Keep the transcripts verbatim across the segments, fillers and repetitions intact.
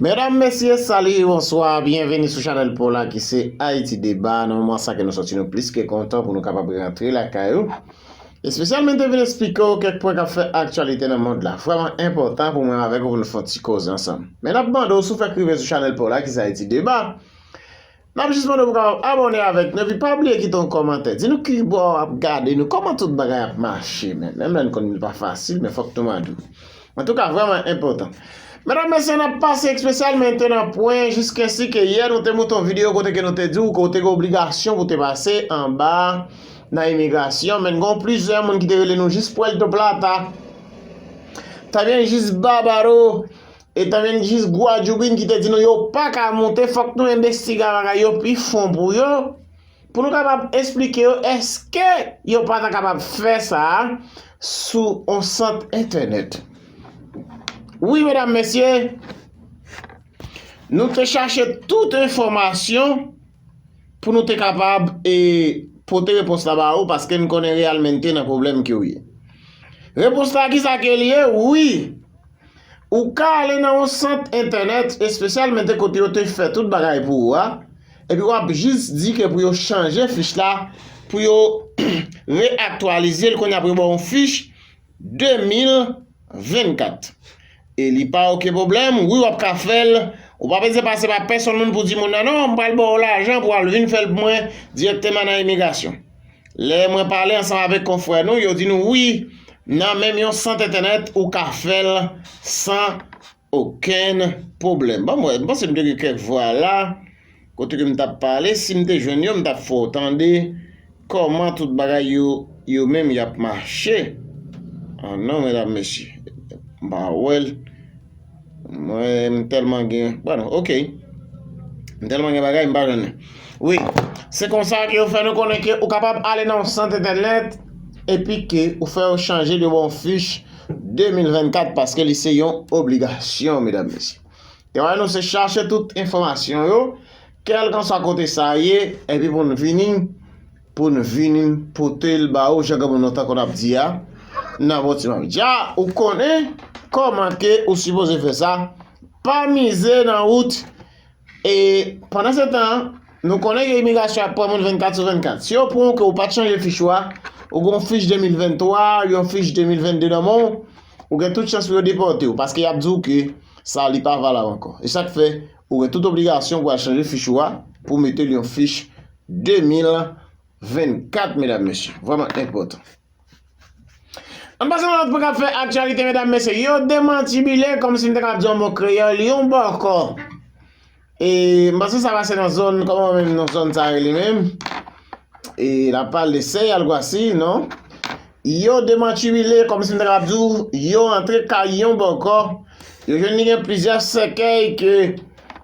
Medam, mesye, sali, bonswa, byenveni sou chanèl pa w la ki se Ayiti Deba. Nan moman sa ke nou sòti, nou plis ke kontan pou nou kapab rantre lakay ou. Espesyalman te vin eksplike w kèk pwen k ap fè aktyalite nan mond la. Vrèman enpòtan pou mwen avèk ou pou nou fè yon ti koze ansanm. Men n ap mande w si w fèk rive sou chanèl pa w la ki se Ayiti Deba. N ap jis mande w pou w kapab abòne avèk nou, epi pa bliye kite yon kòmantè. Di nou ki bò w ap gade nou, kòman tout bagay ap mache, men. Menm lè n konnen li pa fasil, men fòk nou mande w. Antouka, vrèman enpòtan. Medam, mesye, n ap pase espesyalman te nan pwen, jiskensi ke yè nou te monte yon videyo kote ke nou te di w ke w te gen obligasyon pou w te pase anba nan imigrasyon, men gen plizyè moun ki te rele nou jis Puerto Plata, tanbyen jis Barbado, e tanbyen jis Gwadyoubin ki te di nou yo pa ka monte, fòk nou envestige bagay yo pi fon pou yo, pou nou kapab eksplike yo èske yo pa ta kapab fè sa sou yon sant entènèt. Wi, medam, mesye, nou te chache tout enfòmasyon pou nou te kapab e pote repons la ba ou, paske n konnen reyèlman te nan pwoblèm ke w ye. Repons la, kisa ke l ye? Wi, ou ka ale nan yon sant entènèt, espesyalman te kote yo te fè tout bagay pou ou a, epi w ap jis di ke pou yo chanje fich la, pou yo reaktwalize l, kounye a pou yo ba w yon fich de mil vennkat. E li pa okenn pwoblèm, wi, w ap ka fè l. Ou pa bezwen pase pa pèsonn moun pou di moun nan, "Non, m pral ba w lajan pou w al vin fè l pou mwen dirèkteman nan imigrasyon." Lè mwen pale ansanm avèk konfrè nou, yo di nou, "Wi, nan menm yon sant entènèt, ou ka fè l san okenn pwoblèm." Ban m wè, m panse m te gen kèk vwa la, kote ke m t ap pale, si m te jwenn yo, m t ap fè w tande kòman tout bagay yo, yo menm y ap mache. Ah non, medam, mesye, m pa wè l. Mwen, m tèlman gen, bon, ok. M tèlman gen bagay, m pa jwenn li. Wi, se konsa ke yo fè nou konnen ke ou kapab ale nan yon sant entènèt, epi ke ou fè yo chanje l, yo ba w yon fich de mil vennkat, paske li se yon obligasyon, medam, mesye. Travay nou se chache tout enfòmasyon yo, kèlkanswa kote sa ye, epi pou n vini, pou n vini pote l ba ou, jan granmoun nou ta konn ap di a, nan bon ti manmi. Dja, ou konnen kòman ke ou sipoze fè sa, pa mize nan wout. E pandan se tan, nou konnen ke imigrasyon ap pran moun vennkat sou vennkat. Si yo pran w ke ou pa t chanje fich ou a, ou gen yon fich de mil venntwa, yon fich de mil vennde nan men w, ou gen tout chans pou yo depòte w, paske y ap di w ke sa li pa valab ankò. E sa k fè, ou gen tout obligasyon pou al chanje fich ou a, pou mete l yon fich de mil vennkat, medam, mesye. Vrèman enpòtan. Ann pase nan lòt pwen k ap fè aktyalite, medam, mesye. Yo demantibile, kòmsi m te ka di yon mo kreyòl, yon bòkò. E m panse sa pase nan zòn, kòman menm non zòn sa rele menm? E n ap pale de Seyal Gwasi, non? Yo demantibile, kòmsi m ta kapab di w, yo antre kay yon bòkò. Yo jwenn li gen plizyè sèkèy ke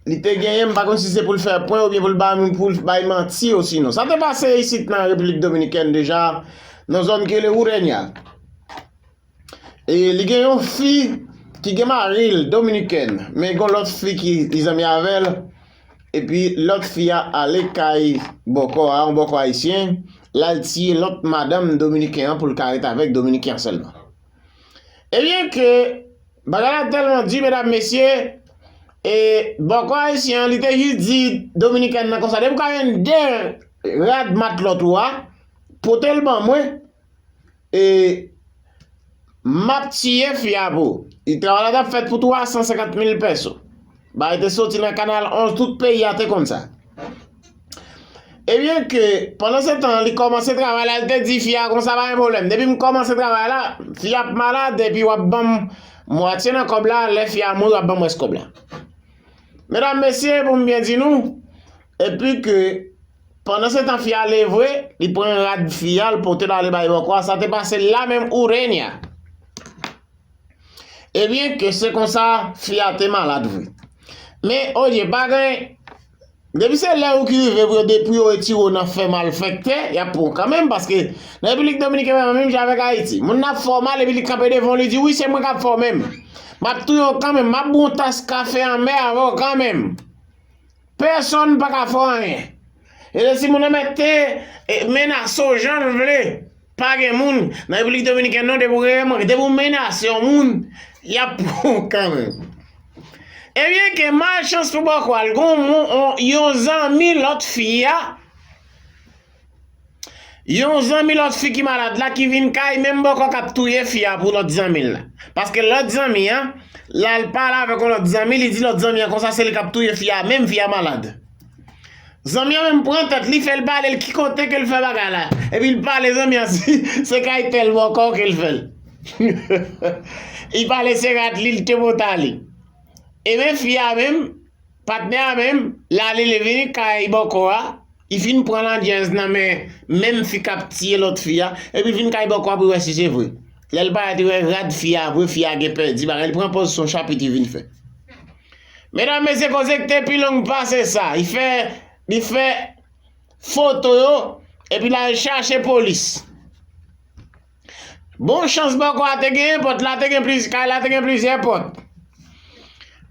li te genyen, m pa konn si se pou l fè pwen oubyen pou l bay, pou l bay manti osinon. Sa te pase isit nan Repiblik Dominikèn deja, nan zòn ki rele Urenia. E li gen yon fi ki gen mari l dominikèn, men gen lòt fi ki li zanmi avè l, epi lòt fi a ale kay bòkò a, yon bòkò ayisyen, l al tiye lòt madanm dominiken an pou l ka ret avèk dominiken an sèlman. Ebyen ke bagay la tèlman di, medam, mesye, e bòkò ayisyen an, li te jis di dominikèn nan konsa, depi w ka jwenn de rad matlòt ou a, pote l ban mwen, e m ap tiye fi a pou ou. E travay la t ap fèt pou twa san senkant mil pèso. Bagay te soti nan Kanal onz, tout peyi a te konn sa. Ebyen ke, pandan se tan, li kòmanse travay la, li te di fi a konsa, "Pa gen pwoblèm. Depi m kòmanse travay la, fi a ap malad, epi w ap ban m mwatye nan kòb la, lè fi a mouri, w ap ban m rès kòb la." Medam, mesye, pou m byen di nou, epi ke, pandan se tan, fi a leve, li pran rad fi a, li pote l ale bay bòkò a, sa te pase la menm Urenia. Ebyen ke se konsa, fi a te malad vre. Men, olye, pa gen, depi se lè ou ki rive pou yo, de, pou yo retire w nan fè malfèktè, y ap pran w kanmenm, paske nan Repiblik Dominikèn, menm jan avèk Ayiti, moun nan ap fè w mal, epi li kanpe devan w, li di, "Wi, se mwen k ap fè w menm. M ap touye w kanmenm, m ap bwè yon tas kafe anmè avè w kanmenm." Pèsonn pa ka fè w anyen. E si moun nan mèt te, e, menase w jan l vle, pa gen moun nan Repiblik Dominikèn non, depi w reyèlman, depi w menase yon moun, y ap pran w kanmenm. Ebyen, ke malchans pou bòkò a, l gen yon, yon, yon zanmi lòt fi a, yon zanmi lòt fi ki malad la ki vin kay menm bòkò k ap touye fi a pou lòt zanmi l la. Paske lòt zanmi an, l al pale avèk yon lòt zanmi, li di lòt zanmi an konsa se li k ap touye fi a, menm fi a malad. Zanmi an menm pran tèt li, fè l pale l ki kote ke l fè bagay la. Epi l pale zanmi an si se kay tèl bòkò ke l fè l. Li pale se rad li, l te bota li. Ebyen, fi a menm, patnè a menm, l ale, li vini kay bòkò a, li fin pran landjèz nan men menm fi k ap tiye lòt fi a, epi l vin kay bòkò a pou l wè si se vre. Lè l parèt, li wè rad fi a vre, fi a gen pèdi bagay, li pran pòz se yon chapit li vin fè. Medam, mesye, koze k te pi long pase sa. Li fè, li fè foto yo, epi l al chache polis. Bon chans bòkò a te genyen pòt la, te gen pliz-, kay la te gen plizyè pòt.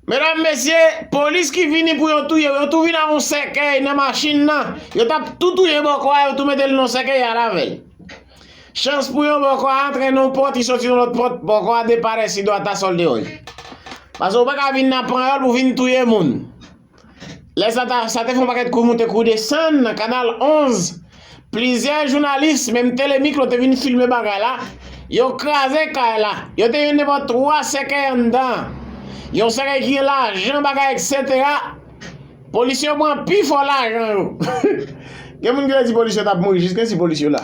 Medam, mesye, polis ki vini pou yo touye, yo tou vin ak yon sèkèy nan machin nan. Yo t ap tou touye bòkò a, yo tou mete l nan sèkèy al avè l. Chans pou yo, bòkò a antre nan yon pòt, li soti nan lòt pòt, bòkò a deparèsi dwat a sòl deyò. Paske ou pa ka vin nan panyòl pou vin touye moun. Lè sa, ta, sa te fè yon pakèt kou moute kou desann nan Kanal onz. Plizyè jounalis, menm Telemikro te vin filme bagay la. Yo kraze kay la. Yo te jwenn nenpòt twa sèkèy anndan. Yon sèkèy ki gen lajan, bagay, etsetera. Polis yo pran pi fò lajan yo. Gen moun ki te di polis yo t ap mouri, jiskensi polis yo la.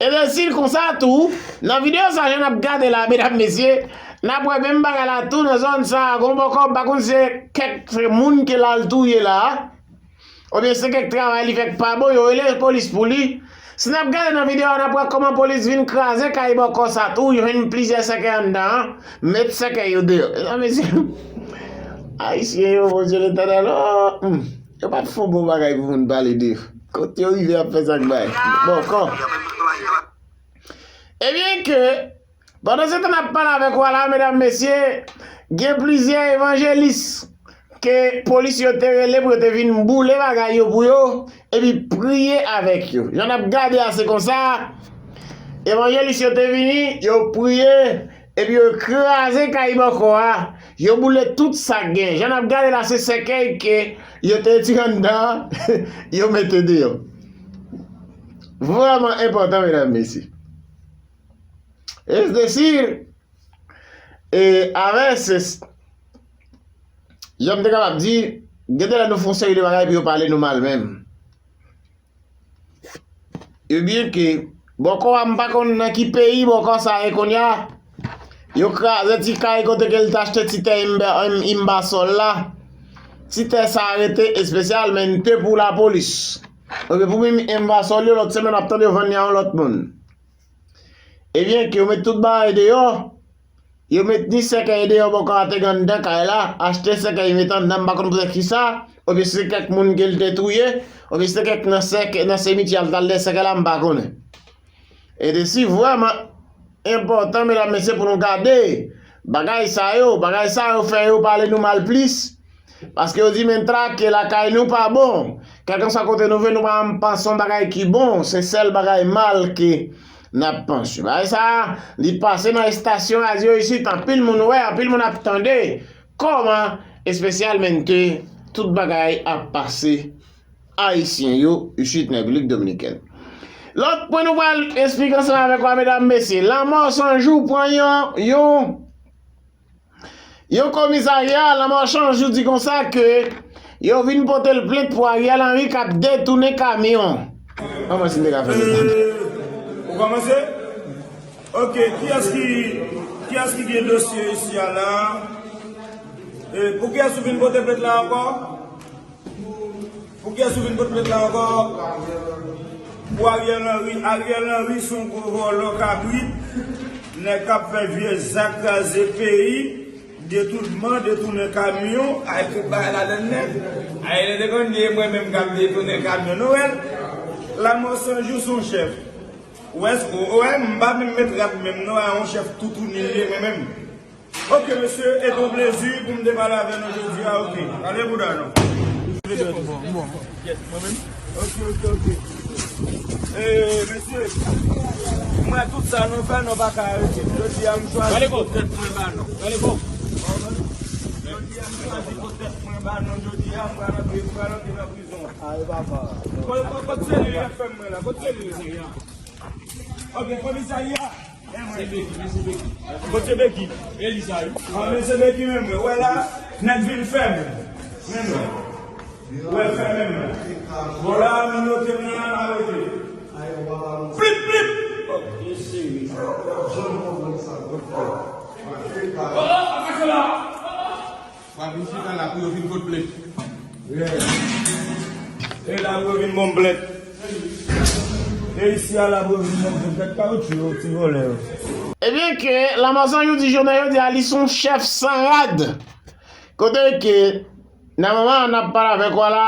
Ebyen, si l konsa tou, nan videyo sa, jan n ap gade la, medam, mesye, n ap wè menm bagay la tou nan zòn sa, gon bòkò, m pa konn se kèk se moun ke l al touye la, oubyen se kèk travay li fè k pa bon, yo rele polis pou li. Si n ap gade nan videyo a, n ap wè kòman polis vin kraze kay bòkò sa tou, yo jwenn plizyè sèkèy anndan an, met sèkèy yo deyò. Medam, mesye, Ayisyen yo, Bondye Letènèl, oh, hmm, yo pa t fè yon bon bagay pou moun pale de yo. Kot yo rive ap fè sa k bay. Bòkò. Ebyen ke, pandan se tan n ap pale avèk ou a la, medam, mesye, gen plizyè evanjelis ke polis yo te rele pou yo te vin boule bagay yo pou yo, epi priye avèk yo. Jan n ap gade a, se konsa, evanjelis yo te vini, yo priye, epi yo kraze kay bòkò a, yo boule tout sa k gen. Jan n ap gade la, se sèkèy ke yo te retire anndan an, yo mete deyò. Vrèman enpòtan, medam, mesye. Estesi, e, avè se, jan m te kapab di, gen de lè nou fè yon seri de bagay pou yo pale nou mal menm. Ebyen ke, bòkò a, m pa konn nan ki peyi bòkò sa ye kounye a. Yo kraze ti kay kote ke l t achte ti tè Imba-, Im-, Imbasòl la. Ti tè sa a rete espesyalmente pou lapolis. Oubyen pou menm Imbasòl yo, lòt semèn w ap tande yo vann li a yon lòt moun. Ebyen ke yo met tout bagay deyò. Yo met ni sèkèy deyò bòkò a te gen anndan kay la, achte sèkèy met anndan, m pa konn poutèt kisa, oubyen se kèk moun ke l te touye, oubyen se kèk nan sèkèy, nan simityè a l t al dèyè sèkèy la, m pa konnen. Estesi vrèman enpòtan, medam, mesye, pou nou gade bagay sa yo, bagay sa yo fè yo pale nou mal plis, paske yo di, men trake lakay nou pa bon. Kèlkanswa kote nou vle, nou pa janm panse yon bagay ki bon. Se sèl bagay mal ke n ap panse. Bagay sa a, li pase nan estasyon radyo isit. Anpil moun wè, anpil moun ap tande kòman espesyalmente tout bagay ap pase Ayisyen yo isit nan Repiblik Dominikèn. Lòt pwen nou pral esplike ansanm avèk ou a, medam, mesye. Lanmò San Jou pran yon, yon Yon komisarya, Lanmò San Jou di konsa ke yo vin pote l plent pou Ariel Henry k ap detounen kamyon. An mwen si m te ka fè l. Ou kòmanse? Ok, kiyès ki, kiyès ki gen dosye isi a la? E, pou kiyès ou vin pote plent la ankò? Pou kiyès ou vin pote plent la ankò? Pou Ariel Henry. Ariel Henry se yon gwo vòlò kabrit, nèg k ap fè vye zak kraze peyi, detounman, detounen kamyon, ay tout bagay ladann nèt. Ay, lè te konn di e mwen menm k ap detounen kamyon, nou wè l. Lanmò San Jou se yon chèf. Ou wè, ou wè, m pa menm met rad menm non, a yon chèf toutouni li ye mwen menm. Ok, mesye, e ton plezi pou m te pale avè nou jodi a, ok. Ale bouda nou. Bon, bon. Yes, mwen menm. Ok, ok, ok. E, mesye, m wè tout sa nou fè, nou pa ka arete. Jodi a, m chwazi pou tèt mwen ba nou. Pale bon. Pale bon. M chwazi potèt mwen ba nou jodi a, m pral antre, m pral antre nan prizon. Ay, papa. Kot, kot, kot seri F M mwen la? Kot seri? Ok, komisarya. Kot se Beki? E li sa wi. Ah, men se Beki menm, mwen. Wè la, nèg vin fè m. Men mwen. Wè fè menm. Bon, la, moun yo te nan la, la, la. Plip, plip. Oh, oh, oh, oh, oh, la. W ap vin chita la pou yo vin pot plent. E la pou yo vin bon plent. E isi a la pou yo vin bon plent. Gad kawotchou yo, ti vòlè yo. Ebyen ke Lanmò San Jou di jounen jodi a li se yon chèf san rad. Kote ke nan moman an n ap pale avèk ou a la,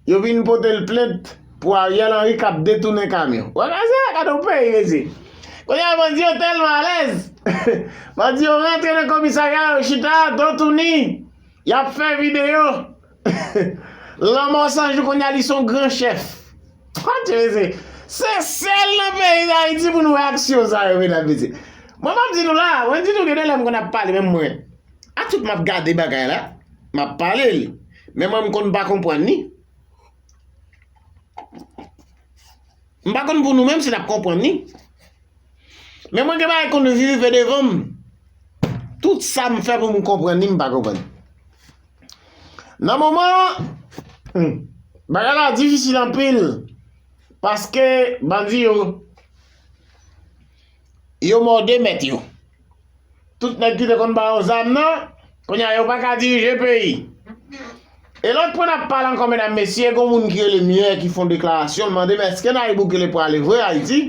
yo vin pote l plent pou Ariel Henry k ap detounen kamyon. Ou wè sa, gade yon peyi, mesye. Kounye a, bandi yo tèlman alèz. Bandi yo rantre nan komisarya, yo chita, do touni. Y ap fè videyo. Lanmò San Jou kounye a, li se yon gran chèf. Adye, mesye. Se sèl nan peyi Dayiti pou nou wè aksyon sa yo, medam, mesye. Mwen, m ap di nou la, mwen di nou gen de lè m konn ap pale, menm mwen. A tout m ap gade bagay la, m ap pale l. Men mwen, m konn pa konprann li. M pa konn pou nou menm si n ap konprann li. Men mwen gen bagay konn rive devan m. Tout sa m fè pou m konprann li, m pa konprann. Nan moman an, hmm, bagay la difisil anpil. Paske bandi yo, yo mòde mèt yo. Tout nèg ki te konn ba yo zam nan, kounye a yo pa ka dirije peyi. E lòt pwen n ap pale ankò, medam, mesye, gon moun ki rele Muir ki fè yon deklarasyon, l mande m èske Nayib Bukele prale vre Ayiti?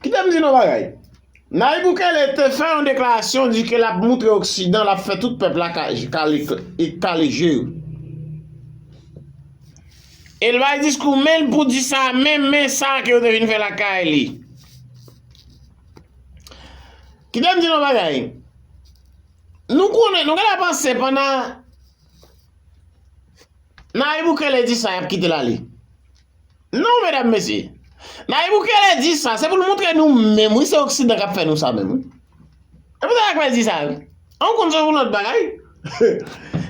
Kite m di nou yon bagay. Nayib Bukele te fè yon deklarasyon, di ke l ap moutre Oksidan, l ap fè tout pèp la ka-, kale, e kale je yo. E l bay diskou, men l pou di sa, men, men sa ke yo te vin fè lakay li. Kite m di nou yon bagay. Nou konnen, nou genlè panse pandan Nayib Bukele di sa, y ap kite l ale. Non, medam, mesye. Nayib Bukele di sa, se pou l montre nou menm, wi, se Oksidan k ap fè nou sa menm, wi. E poutèt sa k fè l di sa, wi. An, w konn se yon lòt bagay.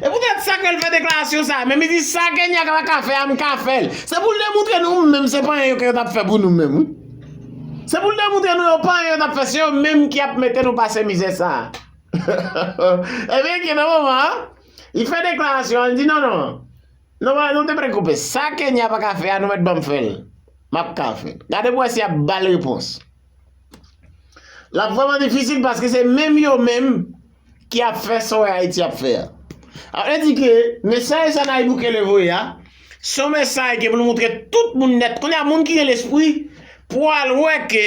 E poutèt sa ke l fè deklarasyon sa, menm li di sa Kenya pa ka fè a, m ka fè l. Se pou l demontre nou menm, se pa anyen yo ke yo t ap fè pou nou menm, wi. Se pou l demontre nou yo pa anyen yo t ap fè, se yo menm ki ap mete nou pase mizè sa. Ebyen, ke nan moman an, li fè deklarasyon an, li di, "Non, non. Non, pa, non, te preokipe. Sa Kenya pa ka fè a, nou mèt ban m fè l. M ap ka fè l." Gade pou wè si y ap ba l repons. L ap vrèman difisil paske se menm yo menm ki ap fè sa w wè Ayiti ap fè a. Sa vle di ke mesaj sa Nayib Bukele voye a, se yon mesaj ke pou l montre tout moun nèt. Kounye a, moun ki gen lespri, pou al wè ke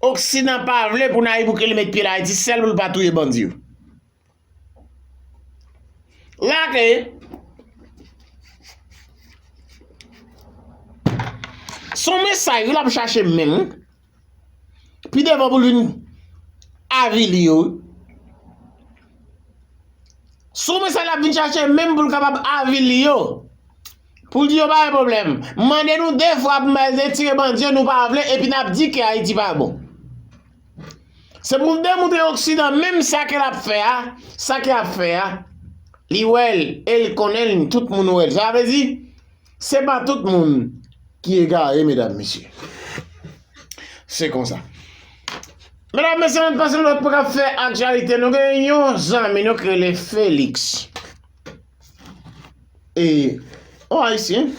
Oksidan pa vle pou Nayib Bukele met pye l Ayiti, sèl pou l pa touye bandi yo. Lage. Se yon mesaj, wi, l ap chache menm, wi. Pi devan pou l vin avili yo, wi. Se yon mesaj l ap vin chache menm pou l kapab avili yo. Pou l di yo pa gen pwoblèm. M mande nou de fwa pou m al retire bandi yo, nou pa vle, epi n ap di ke Ayiti pa bon. Se pou l demontre Oksidan, menm sa ke l ap fè a, sa ke l ap fè a, li wè l, e l konnen l, tout moun wè l. Sa vle di, se pa tout moun ki egare, medam, mesye. Se konsa. Medam, mesye, ann pase nan lòt pwen k ap fè aktyalite. Nou gen yon zanmi nou ki rele Felix. E, yon Ayisyen.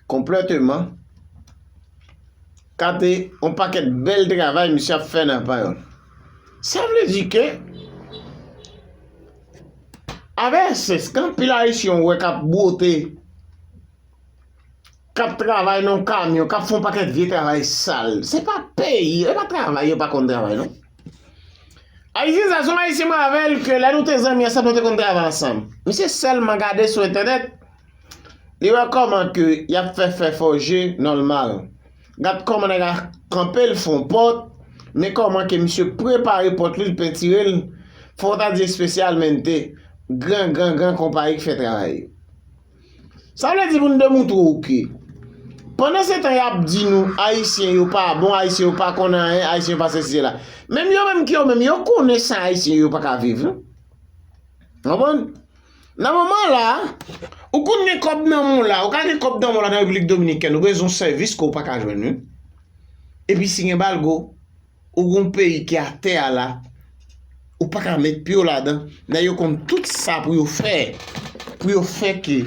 Konplèteman. Gade yon pakèt bèl travay misye ap fè nan pay. Sa vle di ke avè S S, gen anpil Ayisyen w wè k ap bwote, k ap travay nan kamyon, k ap fè yon pakèt vye travay sal. Se pa peyi, e pa travay, yo pa konn travay, non. Ayisyen sa, se yon Ayisyen mwen avè l ke lè nou te zanmi ansanm, nou te konn travay ansanm. Misye sèlman gade sou entènèt, li wè kòman ke y ap fè fè fòje nòmal. Gad kòman nèg la kanpe l fè yon pòt, men kòman ke misye prepare pòt li, l pentire l, fò w ta di espesyalmente, gran, gran, gran konpayi k fè travay. Sa vle di pou n demontre w ke Pandan se tan y ap di nou, Ayisyen yo pa bon, Ayisyen yo pa konn anyen, Ayisyen yo pa sesi sela. Menm yo menm ki yo menm, yo konnen sa Ayisyen yo pa ka viv, non? Konprann? Nan moman la, ou konn gen kòb nan men w la, ou ka gen kòb nan men w la nan Repiblik Dominikèn, ou bezwen yon sèvis ke w pa ka jwenn, wi. Epi si gen balgo, ou gen yon peyi ki atè a la, ou pa ka met pye w ladan, nèg yo konn tout sa pou yo fè, pou yo fè ke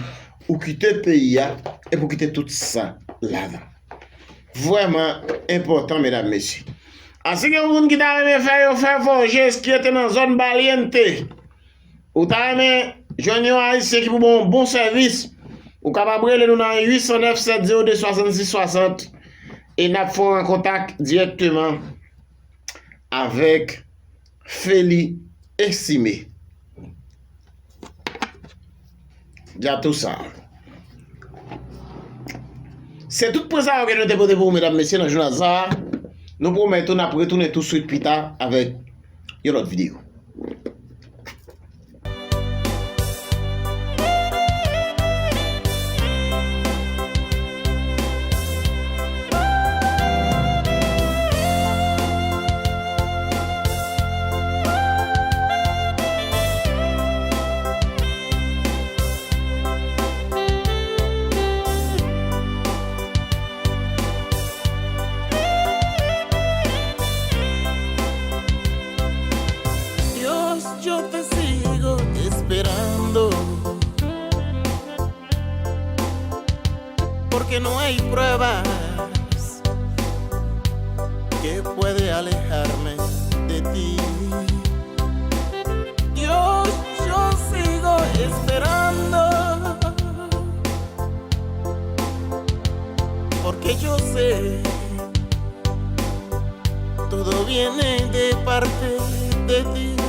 ou kite peyi a, epi ou kite tout sa ladan. Vrèman enpòtan, medam, mesye. A si gen yon moun ki ta renmen fè yo fè Vòjes ki rete nan zòn Balyente, ou ta renmen jwenn yon Ayisyen ki pou ba w yon bon sèvis, ou kapab rele nou nan uit san nèf sèt zewo de swasann sis swasant e n ap fè w an kontak dirèkteman avèk Feli Estimé. Dja tou sa. Se tout pwen sa yo ke nou te pote pou ou, medam, mesye, nan jounal sa a. Nou pwomèt ou n ap retounen touswit pita avèk yon lòt videyo. Dios, yo te sigo esperando, porque no hay pruebas que puede alejarme de ti. Dios, yo sigo esperando, porque yo sé todo viene de parte de ti.